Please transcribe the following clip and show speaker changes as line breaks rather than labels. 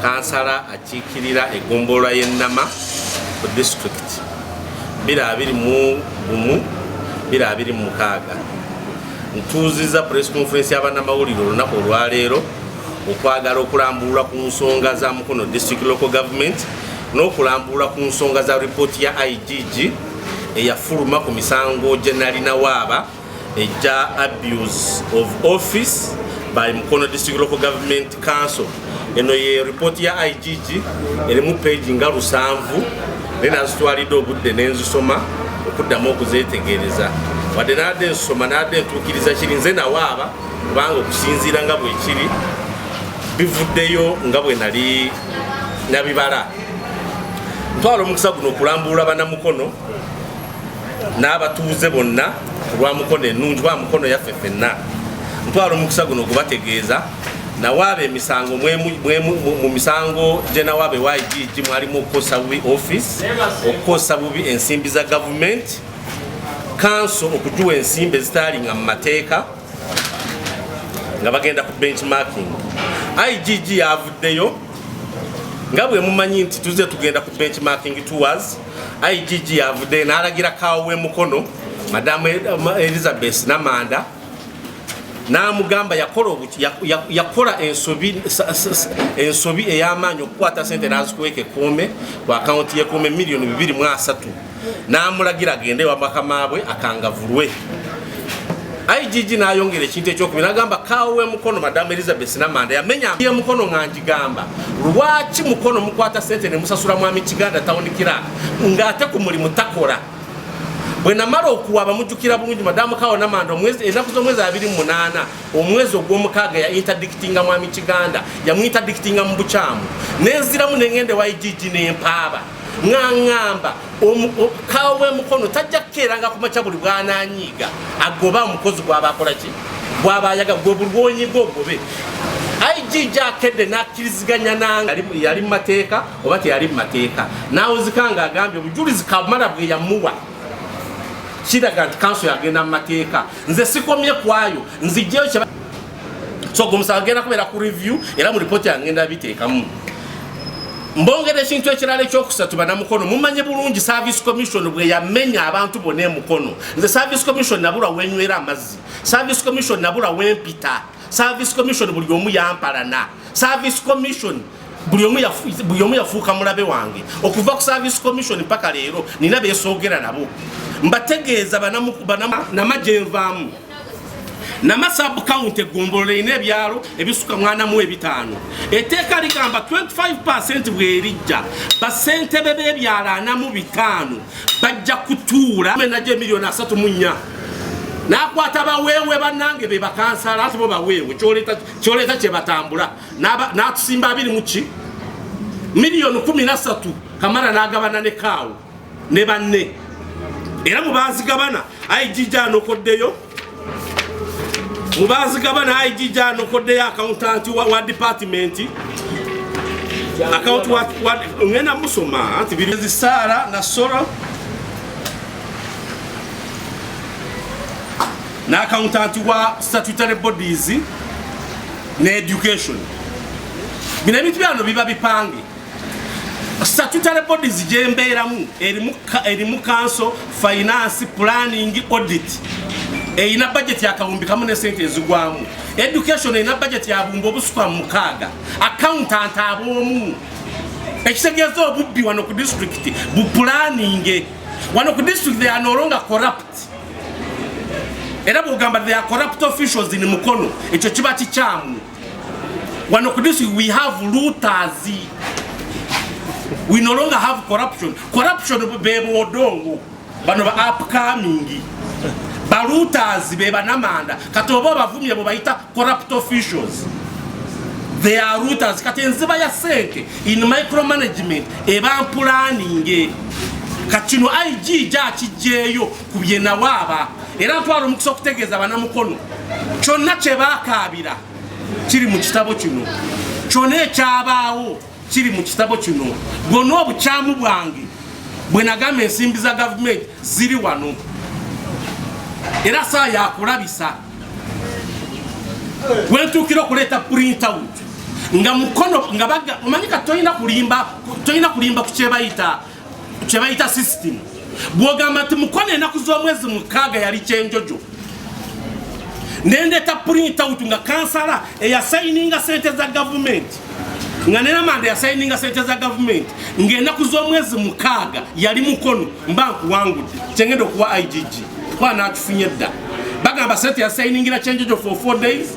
Kansala akiikirira eggombolola y'e Nama ku disitulikiti 2021 2026. Ntuuzizza press conference y'abannamawulire olunaku olwaleero okwagala okulambulula ku nsonga za Mukono District Local Government n'okulambulula ku nsonga za ripooti ya IGG eyafuluma ku misango gye nalina waaba ejja abuse of office by Mukono District Local Government Council. Eno ye ripooti ya IGG, erimu peegi nga 7, naye nazitwalidde obudde nenzisoma okuddamu okuzeetegereza. Wadde nadde nsoma, nadde ntuukiriza kiri nze nawaaba, kubanga okusinziira nga bwekiri bivuddeyo nga bwe nali nabibala. Ntwala omukisa guno okulambulula banamukono n'abatuuze bonna ku lwa Mukono ennungi, kuba Mukono yaffe ffenna. Ntwala omukisa guno okubategeeza nawaaba emisango. Mu misango gye nawaaba ewa IGG mwalimu okukozesa bubi office, okukozesa bubi ensimbi za gavumenti, kanso okugiwa ensimbi ezitaalinga mu mateeka nga bagenda ku benchmarking. IGG yavuddeyo, nga bwe mumanyi nti tuze tugenda ku benchmarking tours, IGG yavuddeyo n'alagira kaawo w'emukono, Madamu Elizabeth Namanda, n'amugamba yakola ensobi ey'amaanyi okukwata sente n'azikweka ekkuume ku akawunti y'ekkuume, miliyoni 230, n'amulagira agende wa bakama bwe akangavulwe. IGG n'ayongera ekintu ekyokubiri, n'agamba kaawo w'emukono, Madamu Elizabeth Namanda, yamenya yemukono. Nga njigamba, lwaki Mukono mukwata sente ne musasula mwami Kiganda town clerk ng'ate ku mulimu takola? Bwe namala okuwaba, mujjukira bulungi, Madamu Kawo Namanda ennaku z'omwezi 28 omwezi ogw'omukaaga ya interdictinga mwami Kiganda, yamuinterdictinga mu bukyamu. Nenziramu nengenda ewa IGG nempaaba nga ŋŋamba kawo w'emukono tajja kukeeranga ku makya buli bwananyiiga agoba omukozi gwaba akola ki gwaba ayaga, gwe buli lwonyiga ogobe. IGG akedde n'akkiriziganya nange, yali mu mateeka oba teyali mu mateeka, n'awuzika nga agambye obujulizi Kamala bwe yamuwa kiraga nti kanso yagenda mu mateeka. Nze sikomye kwayo, nzijjeyo kye so ogwo omusango agenda kubeera ku review, era mu ripooti yange ngenda biteekamu. Mbongera ekintu ekirala ekyokusatu, banamukono mumanye bulungi Service Commission bwe yamenya abantu bonna emukono. Nze Service Commission nabulwa wenywera amazzi, Service Commission nabulwa wempita, Service Commission buli omu yampalana, Service Commission buli omu yafuuka mulabe wange. Okuva ku Service Commission paka leero nina besoogera nabo, mbategeeza namagye nvaamu. Nama sub county, eggombolola erina ebyalo ebisuka 45. Etteeka ligamba 25 bwerijja, basentebe b'ebyalo 45 bajja kutuula najo emiliyoni 34 n'akwata baweewe. Bannange be bakansala ati bo baweewe kyoleeta kyebatambula n'atusimba abiri muki miliyoni 13, Kamara n'agabana ne Kaawo ne banne. Era mubazigabana IGG anokoddeyo, mubazigabana IGG anokoddeyo accountant wa department account wa ngenda musoma anti biri Sara Nasoro n'accountant wa statutory bodies ne education. Bino ebintu byano biba bipange. Statutory bodies gyembeeramu erimu council, finance, planning, audit, erina budget ya 1000 ne sente ezigwamu. Education erina budget ya bumba obusuka mu 6, accountant ab'omu. Ekitegeeza obubbi wano ku district buplanning. Wano ku district they are no longer corrupt, era bwogamba they are corrupt officials in Mukono, ekyo kiba kikyamu. Wano ku district we have looters, we no longer have corruption. Corruption bebodongo bano ba upcoming balooters, be banamanda. Kati oba obavumye bo bayita corrupt officials, they are looters. Kati enziba ya sente in micromanagement eba planning. Kati kino IG gyakijjeeyo ku byenawaaba, era ntwala omukisa okutegeeza banamukono kyonna kye bakaabira kiri mu kitabo kino, kyonna ekyabaawo kiri mu kitabo kino. Bwonna obukyamu bwange bwe nagamba ensimbi za gavumenti ziri wano, era saa yakulabisa wentuukira okuleeta printout. Nga Mukono nga baga omanyi kati tolina kulimba ku kyebayita system. Bwogamba nti Mukono enaku z'omwezi 6 yali Kyenjojo, nendeta print out nga kansala eyasayininga sente za gavumenti, nga nenamanda yasayininga sente za gavumenti, ng'enaku z'omwezi 6 yali Mukono, mba nkuwangudde. Kyengenda okuwa IGG kuba natufunye dda. Bagamba sente yasayiningira Kyenjojo for 4 days.